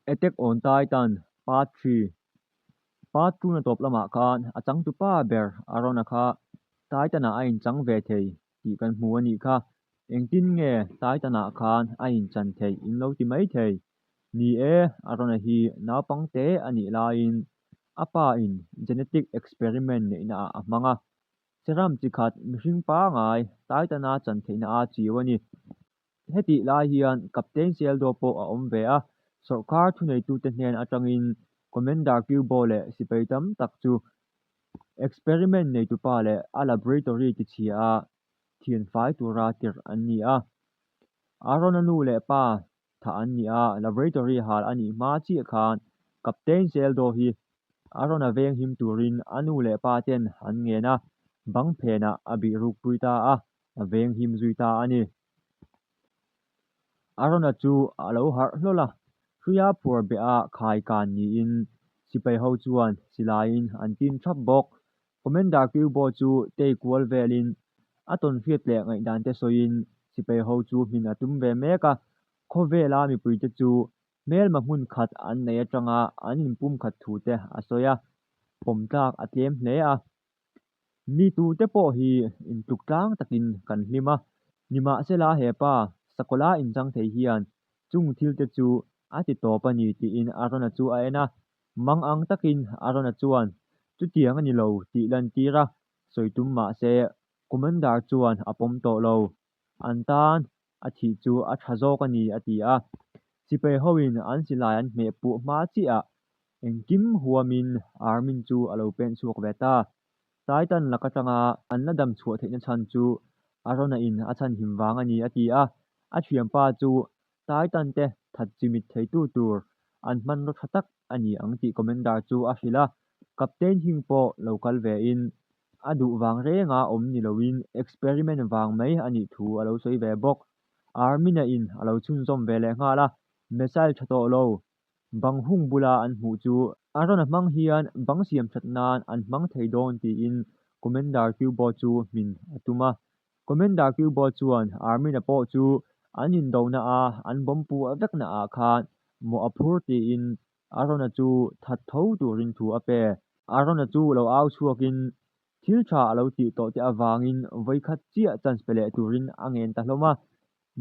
Attack on Titan Part 3 Part 2 na tawp lamah khan a changtupa ber Arona kha Titan-ah a inchang ve thei tih kan hmu a nih kha. Engtin nge Titan-ah khan a inchan theih in lo ti mai thei? Ni e, Arona hi naupang te a nih laiin a pa in genetic experiment neihnaah a hmang a. Serum chi khat mihring pangai Titan-a chan theihna a chiu a ni. Hetih lai hian Captain Seldo pawh a awm ve a, sawrkar thuneitute hnen atangin Commander Cubo leh sipai tam tak chu experiment neitupa leh a laboratory tichhia a thianfai tura tirh an ni a. Aaron-a nu leh pa thah an ni a, laboratory hal a nih hma chiah khan Captain Seldo hi Aaron-a venghim turin a nu leh pa ten an ngen a, bang phenah a bih rukpui ta a, a venghim zui ta a ni. Arona chu a lo harh hlawl a, hruia phuar beh a khai kan niin sipai ho chuan silaiin an tin thap bawk. Commander Cubo chu tei kual velin a tawnhriat leh ngaihdan te sawiin sipai ho chu hmin a tum ve mek a, khawvela mipuite chu hmelma hmun khat an nei atanga an inpum khat thu te a sawi a, pawm tlak a tlem hle a. Mi tute pawh hi intluk tlang takin kan hlim a, nimahsela he pa sakawla inchang thei hian chung thilte chu a ti tawp a ni tiin Arona chu a en a. Mang ang takin Arona chuan chutiang a ni lo tih lantir a sawi tum mahse Commander chuan a pawm tawh lo. An tan a thih chu a tha zawk a ni a ti a. Sipai hoin an silai an hmeh puh hma chiah engkim huamin Armin chu a lo pen chhuak ve ta. Titan lak atanga an la dam chhuah theihna chhan chu Arona in a chhan him vang a ni a ti a. A thianpa chu Titan te that chimit theitu tur an hmanraw tha tak a ni ang tih Commander chu a hrilh a. Captain Hing pawh lo kal ve in a duh vang renga awm ni loin experiment vang mai a nih thu a lo sawi ve bawk. Armina in a lo chhunzawm ve leh nghal a, missile tha tawh lo bang hung bula an hmuh chu a rawn a hmang hian bang siam that nan an hmang thei dawn tiin Commander Cubo chu hmin a tum a. Commander Cubo chuan Armina pawh chu an indona a an bomb puah vekna ah khan mawh a phur tiin Arona chu that tho turin thu a pe. Arona chu lo au chhuakin thil tha a lo tih tawh te avangin vawikhat chiah chance pe leh turin a ngen ta hlawm a.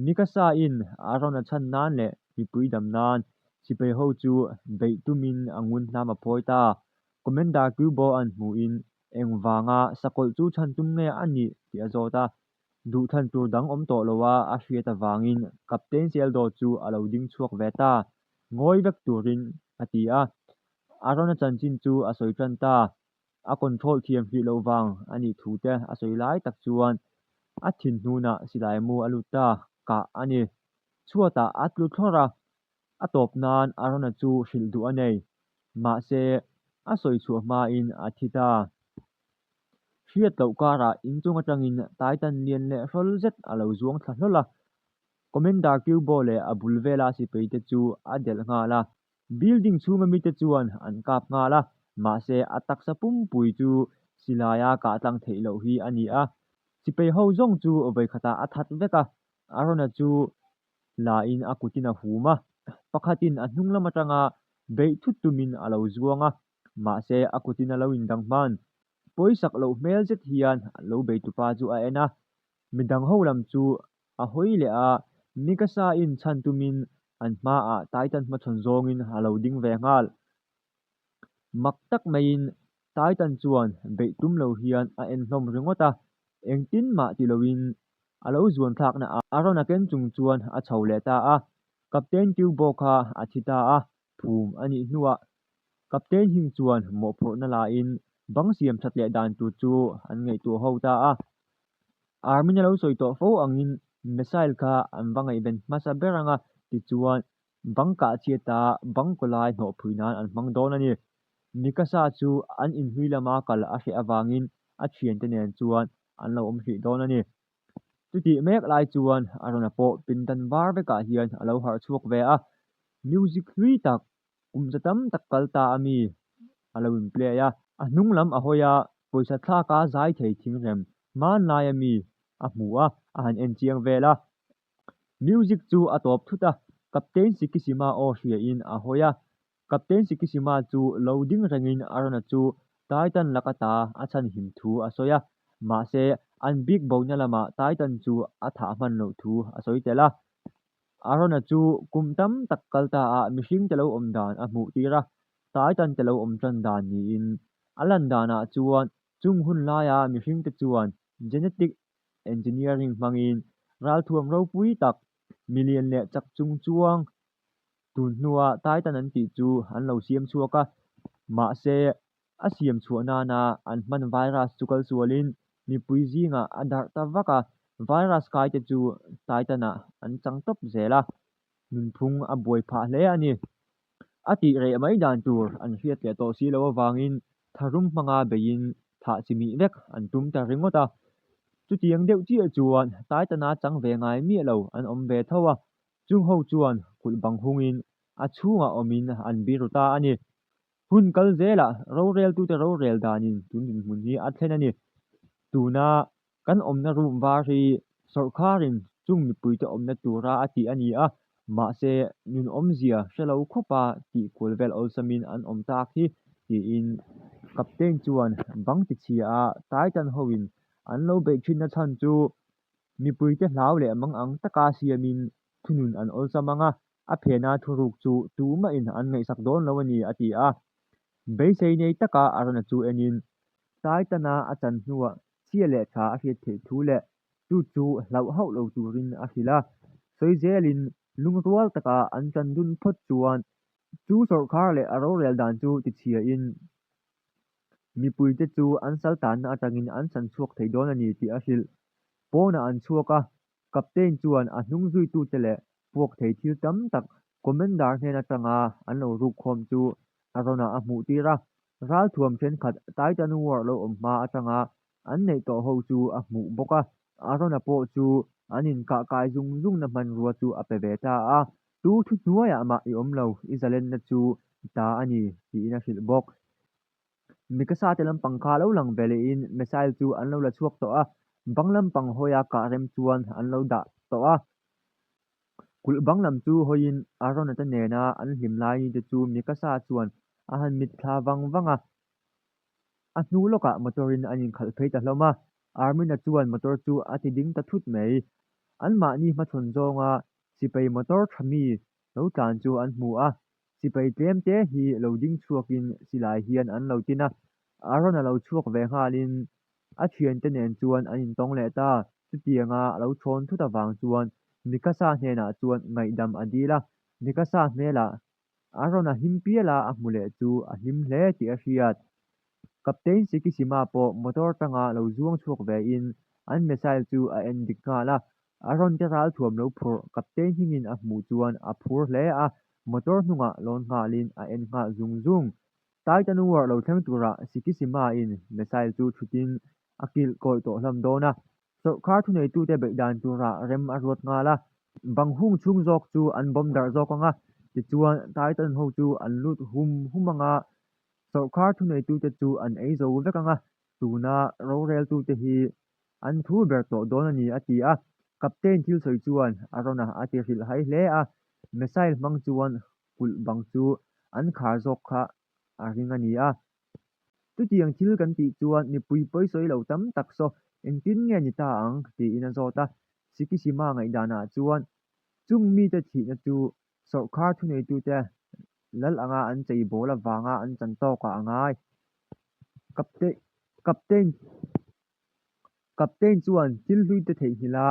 Mikasa-in Arona chhan nan leh mipui dam nan sipai ho chu beih tumin a ngun hlam a phawi ta. Commander Cubo-a'n hmuhin engvanga sakawlh chu chhan tum nge a nih tih a zawt a. Duhthlan tur dang awm tawh lo a a hriat avangin Captain Seldo chu a lo ding chhuak ve ta. Ngawi vek turin a ti a. Arona chanchin chu a sawi tan ta. A control thiam hrih loh vang a nih thu te a sawi lai tak chuan a thin hnunah silai mu a lut ta kah a ni. Chhuatah a tlu thlawrh a, a tawp nan Arona chu hrilh duh a nei. Mahse, a sawi chhuah hmain a thi ta. Hriat loh karah inchung atangin Titan lian leh hrawl zet a lo zuang thla hlawl a. Commander Cubo leh a bul vela sipai te chu a delh nghal a. Building chhunga mite chuan an kap nghal a, mahse a taksa pumpui chu silaia kah tlang theih loh hi a ni a. Sipai ho zawng chu vawikhatah a that vek a, Arona chu la in a kutin a hum a, pakhatin a hnung lam atanga beih thut tumin a lo zuang a, mahse a kutin a lo indang hman. Pawisak loh hmel zet hian lo beitupa chu a en a, midang ho lam chu a hawi leh a, Mikasa in chhan tumin an hmaah Titan hmachhawn zawngin a lo ding ve nghal. Mak tak maiin Titan chuan beih tum lo hian a en hlawm ringawt a, engtin mah ti loin a lo zuan thlakna ah a rawn a ken chung chuan a chho leh ta a, Captain Cubo kha a thi ta a, phum a nih hnuah Captain Hing chuan mawhphurhna lain bang siam that leh dan tur chu an ngaihtuah ho ta a. Armin a lo sawi tawh fo angin missile kha an va ngaihven hmasa ber anga tichuan bang kah chhiata bang kawlai hnawhphui nan an hmang dawn a ni. Mikasa chu an inhlui lama kal a hreh avangin a thiante nen chuan an lo awm hrih dawn a ni. Chutih mek lai chuan a rawn a pawh pindan var vekah hian a lo harh chhuak ve a, music hlui tak kum za tam tak kal ta a mi a lo in play a. A hnung lam a hawi a, pawisa thlaka zai thei thingrem hmanlai a mi a hmu a, a han en chiang vel a. Music chu a tawp thut a, Captain Shikishima aw hriain a hawi a. Captain Shikishima chu lo ding rengin Arona chu Titan laka ta a chhanhim thu a sawi a, mahse an bik bona lamah Titan chu a thah hman loh thu a sawi tel a. Arona chu kum tam tak kal ta a mihringte lo awm dan a hmuh tir a, Titan te lo awm tan dan niin a lan danah chuan chung hun laia mihringte chuan genetic engineering hmangin ralthuam ropui tak, milian leh chak chung chuang tun hnua Titan an tih chu an lo siam chhuak a, mahse a siam chhuah nana an hman virus chu kal sualin mipui zingah a darh ta vak a, virus kai te chu Titan-ah an chang tawp zel a, nunphung a buai phah hle a ni. A tih reh mai dan tur an hriat leh tawh si loh avangin tharum hmanga beiin thah chimih vek an tum ta ringawt a. Chutiang deuh chiah chuan Titan-a chang ve ngai miah lo an awm ve tho a, chung ho chuan kulh bang hungin a chhungah awmin an biru ta a ni. Hun kal zelah roreltute rorel danin tun dinhmun hi a thlen a ni. Tuna kan awmna room var hi sawrkharin chung mipuite awmna tura a tih a ni a, mahse nun awmzia hre lo khawpa tih kual vel awlsamin an awm tak hi tiin Captain chuan bang tichhia a Titan hoin an lo beih thinna chhan chu mipuite hlau leh mangang taka siamin thunun an awlsam ang a, a phena thuruk chu tumahin an ngaihsak dawn lo a ni, a ti a. Beisei nei taka Arona chu enin Titan-a a chan hnuah chhia leh tha a hriat theih thu leh chu chu hlauh hauh lo turin a hrilh a. Sawi zelin lungrual taka an chan dun phawt chuan chu sawrkhar leh a rorel dan chu tichhiain mipuite chu an sal tanna atangin an chan chhuak thei dawn a ni tih a hrilh. Pawnah an chhuak a, Captain chuan a hnung zuitute leh puak thei thil tam tak Commander hnen atanga an lo ruk khawm chu Arona a hmuh tir a. Ralthuam thenkhat Titan War lo awm hma atanga an neih tawh ho chu a hmuh bawk a. Arona pawh chu an inkah kai zung zungna hmanrua chu a pe ve ta a. Tu thuhnuaiah mah i awm lo, i zalenna chu i ta a ni, tiin a hrilh bawk. Mikasa te lampang kha lo lang ve lehin missile chu an lo la chhuak tawh a, bang lampang hawia kah rem chuan an lo dah tawh a. Kulh bang lam chu hawiin Arona te nena an hlim lai ni te chu Mikasa chuan a han mitthla vang vang a. A hnu lawkah motor in an inkhalh phei ta hlawm a, Armin-a chuan motor chu a ti ding ta thut mai. Anmahni hmachhawn zawnga sipai motor tha mi lo tlan chu an hmu a, Sipai tlem te hi lo ding chhuakin silai hian an lo tin a, Aaron a lo chhuak ve nghalin a thiante nen chuan an intawng leh ta. Chutianga a lo thawn thut avang chuan Mikasa hnenah chuan ngaihdam a dil a, Mikasa hmelah Aaron a him pial a, a hmu leh chu a hlim hle tih a hriat. Captain Shikishima pawh motor tanga lo zuang chhuak vein an missile chu a en dik nghal a, Aaron te ral thuam lo phurh Captain hmingin a hmuh chuan a phur hle a, motor hnungah lawn nghalin a en nghal zung zung. Titan War lo thleng turah Shikishima-in missile chu thutin a kilh kawih tawh hlawm dawn a, sawrhkhar thuneitute beih dan turah rem a ruat nghal a, bang hung chhung zawk chu an bawm darh zawk ang a, tichuan Titan ho chu an lut hum hum ang a, sawrhkhar thuneitute chu an ei zo vek ang a, tuna roreltute hi An thu ber tawh dawn a ni, a ti a. Captain thil sawi chuan Arona a ti hrilh hai hle a. Missile hmang chuan kulh bang chu an khar zawk kha a ring a ni a. Chutiang thil kan tih chuan mipui pawisawi lo tam tak saw engtin nge ni ta ang? tiin a zawt a. Shikishima ngaihdanah chuan chung mite thihna chu sawrhkhar thuneitute lal anga an chei bawl avanga an chan tawkah a ngai. Captain. Captain chuan thil hluite theihnghilh a,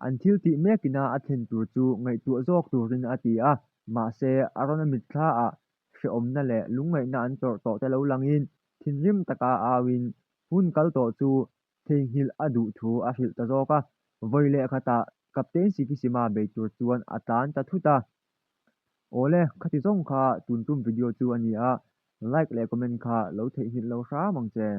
an thil tih mek ina a thlen tur chu ngaihtuah zawk turin a ti a, mahse Arona mitthla ah hrehawmna leh lungngaihna an tawrh tawh te lo langin thinrim taka auin hun kal tawh chu theihnghilh a duh thu a hrilh ta zawk a, vawi leh khatah Captain Shikishima bei tur chuan a tlan ta thut a. Awle, khati zawng kha tun tum video chu a ni a, like leh comment kha lo theihnghilh lo hram ang che.